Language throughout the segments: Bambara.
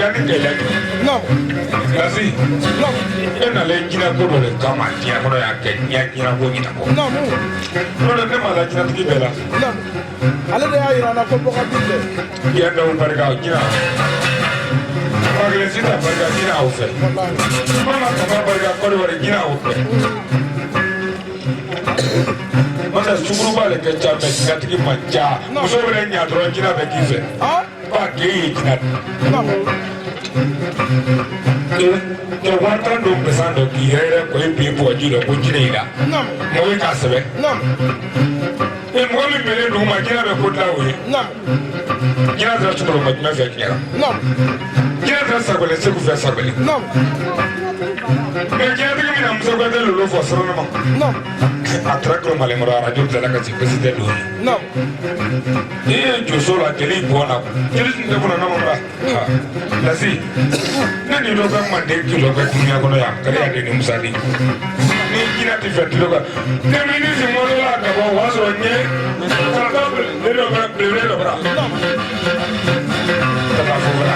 Yanni k'i laɲinɛ. Lasi, e nalen jinɛ ko dɔ de kama diɲɛ kɔnɔ yan kɛ diɲɛ jinɛ ko ɲɛnabɔ. N'o tɛ ne ma la jinɛtigi bɛɛ la. Ale de y'a yira n na ko bɔ ka bin tɛ. Yan dɔw barika jinɛ. Fakelen Sita barika jinɛ aw fɛ. Mama Kaba barika Kɔdiwari jinɛ aw fɛ. Masa sunguruba de ka ca mɛ jinɛtigi man ca. Muso bɛ ɲa dɔrɔn jinɛ bɛ k'i fɛ. Ba den ye jinɛ. Cɛ 10,000 don pɛsan dɔ k'i yɛrɛ yɛrɛ kɔ i bin bɔgɔji dɔ ko jinɛ y'i la. Mɔgɔ k'a sɛbɛn. E mɔgɔ min bɛnnen dugu ma jinɛ bɛ ko dilan o ye. Jinɛ taara cɛkɔrɔba jumɛn fɛ tiɲɛ la. Jinɛ taara Sagbɛlɛ Segu fɛ Sagbɛlɛ. Mɛ jinɛtigi min na Musa Kuyate lolo fɔ sirannama. A taara kulo Malenkɔrɔ arajo tilala ka ci basi tɛ don ye. N'i ye joso la jeli bɔn na jeli tun tɛ kɔnɔ n'a ma mara. Lasi ne ni dɔ bɛ manden kilo kɛ dunuya kɔnɔ yan ka di den ni Musa di. Ni jinɛ tɛ fɛ tulo kan. Ne min ni sin mɔdɔ la ka bɔ o y'a sɔrɔ n ye karata belebele dɔ bɛ belebele dɔ bara. Ka taa fo bara.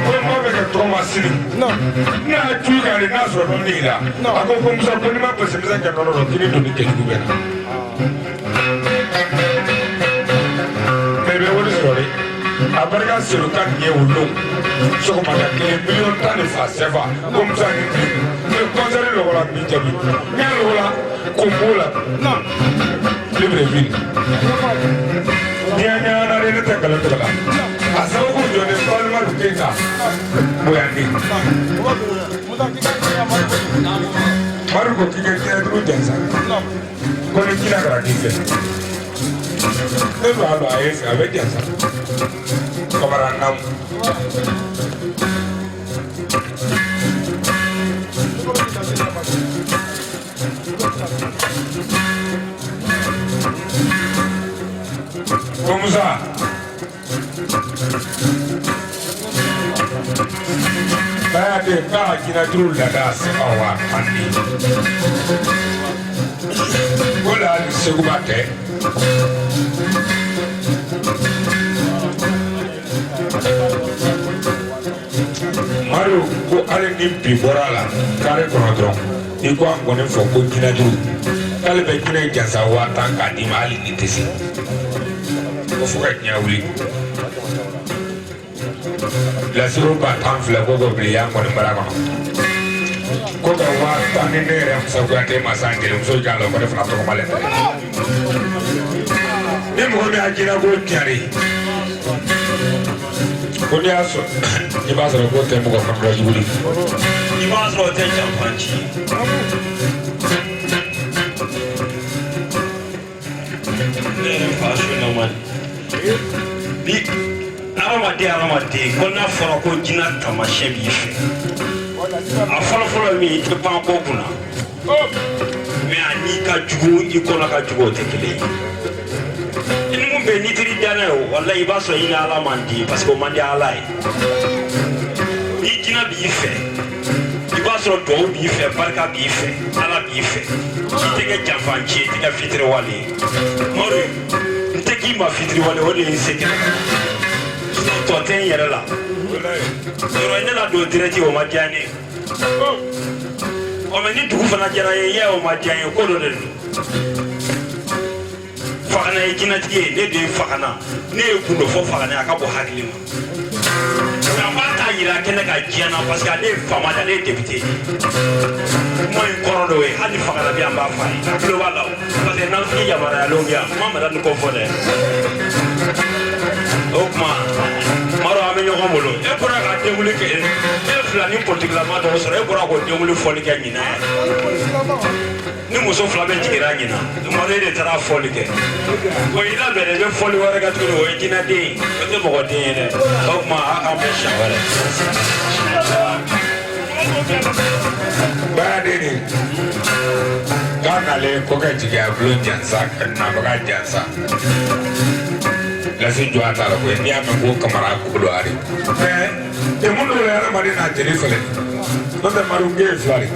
Ko n b'a fɛ ka tɔgɔma sini. Ne y'a ju kan de n'a sɔrɔ dɔn ne la. A ko ko Musa ko n'i ma basi misɛn kɛ nɔnɔ rɔ k'i ni doni kɛjugu bɛ na. Mɛ i bɛ wari sɔrɔ dɛ. A barika selu ka nin ye o don. Sɔgɔmada kelen 10,000,000 de fa sɛfa ko Musa ni bi. N ye kɔnsɛri lɔgɔ la bi jaabi. N y'a lɔgɔ la Konbo la. Libreville. Diɲɛ ɲɛna de ne tɛ nkalon tigɛ la. A sababu jɔ ni balima Keyita Boyandi. Mari ko k'i ka diɲɛ duuru jansa. Ko ni jinɛ kɛra k'i fɛ. Ne b'a dɔn a ye a bɛ jansa. Kamara Namu. Ko Musa. Baya de k'a jinɛ duuru lada saba 10,000 de. Ko la hali Seguba tɛ. Madu ko hali ni bi bɔra a la kare kɔnɔ dɔrɔn i ko a kɔni fɔ ko jinɛ duuru k'ale bɛ jinɛ jansa 10,000 k'a d'i ma hali ni tɛ se ko fo ka diɲɛ wuli lasiriw 10,000 filɛ ko k'o bila i y'an kɔni bara kɔnɔ ko ka 10,000 ni ne yɛrɛ Musa Kuyate ma san jelimuso j'a la ko ne fana tɔgɔ ma lɛ ni mɔgɔ min y'a jinɛ ko tiɲɛ ko n'i y'a sɔrɔ i b'a sɔrɔ k'o tɛ mɔgɔ kɔnɔna jugu de. I b'a sɔrɔ o tɛ janfanci ye. Ne yɛrɛ fa Sulemani bi hadamaden hadamaden ko n'a fɔra ko jinɛ taamasiyɛn b'i fɛ, a fɔlɔfɔlɔ ye min ye, i tɛ pan ko kunna mɛ a n'i ka jugu i kɔnɔ ka jugu o tɛ kelen ye. I ni mun bɛ yen n'i teri danna ye o, walayi i b'a sɔrɔ i ni Ala man di parce que o man di Ala ye. Ni jinɛ b'i fɛ, i b'a sɔrɔ duwawu b'i fɛ, barika b'i fɛ, Ala b'i fɛ, i tɛ kɛ janfanci ye, i tɛ kɛ fitiriwale ye. Mori, n tɛ k'i ma fitiriwale, o de ye n se kɛlɛ tɔ tɛ n yɛrɛ la yɔrɔ ne la don direct o ma diya ne ye. Ɔ mɛ ni dugu fana diyara n ye, yɛ o ma diya n ye, ko dɔ de don. Fagana ye jinɛtigi ye, ne de ye Fagana, ne ye gundo fɔ Fagana, a ka bɔ hakili ma. A b'a ta yira kɛnɛ ka diɲɛ na parce que ale ye faama de, ale ye député ye. Kuma in kɔrɔ dɔ ye, hali ni Fagana bɛ yan, n b'a fɔ a ye, a tulo b'a la o, parce que nafigi yamaruyalen bɛ yan, kuma ma da ni ko fɔ dɛ. O tuma Maro, an bɛ ɲɔgɔn bolo. E bɔra ka denwuli kɛ, e fila ni politikilama dɔw sɔrɔ, e bɔra k'o denwuli fɔli kɛ ɲinan ye. Ni muso fila bɛ jiginra ɲinan, Maro, e de taara fɔli kɛ. O y'i labɛn dɛ, i bɛ fɔli wɛrɛ kɛ tuguni, o ye jinɛden ye, o tɛ mɔgɔ den ye dɛ. O tuma a k'an bɛn siɲɛ wɛrɛ. Bayaden de k'a nalen ko ka jigin a bulon jansa ka nabaga jansa lasi jɔ a t'a la koyi. N'i y'a mɛn ko Kamara Kulubali mɛ degun dɔw la hadamaden n'a jeli fɛlɛ n'o tɛ Madu ye fila de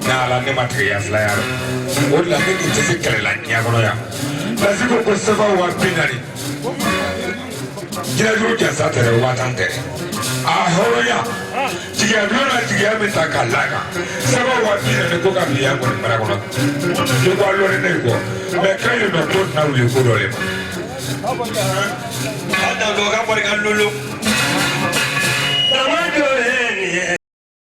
n'ala ne ma tigɛ ya fila ya rɔ o de la ne nin tɛ se kɛlɛ la diɲɛ kɔnɔ yan. Lasi ko ko sefa 40,000. Jinɛjuru jansa tɛ dɛ, 10,000 tɛ dɛ. A hɔrɔnya jigiya bulon na, jigiya min ta k'a la kan saba 40,000 ko ka fili yan kɔni mara kɔnɔ. Ni ko a lɔnnen ne kɔ mɛ kan ye mɛ ko tɛna wuli ko dɔ de ma. A dan dɔ ka barika lolo.